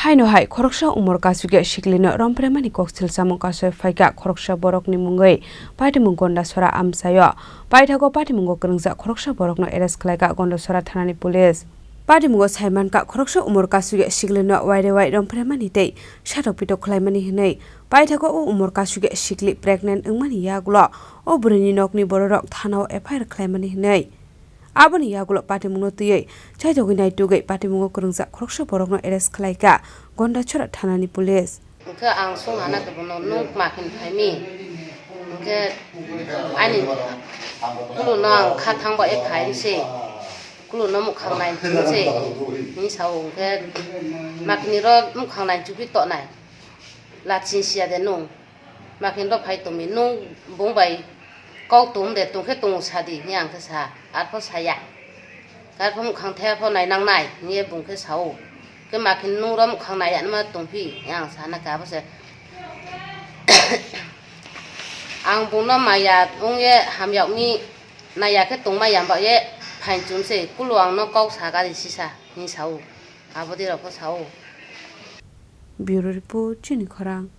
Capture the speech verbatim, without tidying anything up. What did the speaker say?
Haino hai khoroksa umor kasugya siklino rompremani koksil chamung kasoi phaikha khoroksa borokni mungwi patimung Gondasora amchaio. Paithago patimungo kwrwngjak khoroksa borokno arrest khlaikha Gondasora thanani police. Patimungo saimankha khoroksa umor kasugya siklino wairewai rompremani tei satok pitok khlaimani hwnwi. Paithago o umor kasugya sikli pregnant wngmani yagulo o bwrwini nokni bororok thanao F I R khlaimani hwnwi. Aboni yagulo patimungno twiwi chaithogwi naitugwi patimungo kwrwngjak khoroksa borokno arrest khlaikha Gondasora thanani police. Hwnkhe ang sung hana khe bono nuk makin phaimi. Hwnkhe ani kuluno ang kha thangba e phaimse. Kuluno mukhang nai chumse. Hini sao hwnkhe makiniro mukhang nai chukwi tonai. Lachin siya de nung. Makin ro phai tongmi nung bung bai kok tum de tongkhe tongo sadi hini ang khe sa. Arpho saya. Arpho mukhang thaya pho nainang nai hini bung khe sao. Khe makin nung ro mukhang nai anma tongphi hini ang sana khe abo se. Ang bungno maya wngye hamyakni naiya khe tongma yamba ye phain chumse kulo ang no kok sa gari sisa hini sao. Abo de rok pho sao. Bureau Report, Chini Khorang.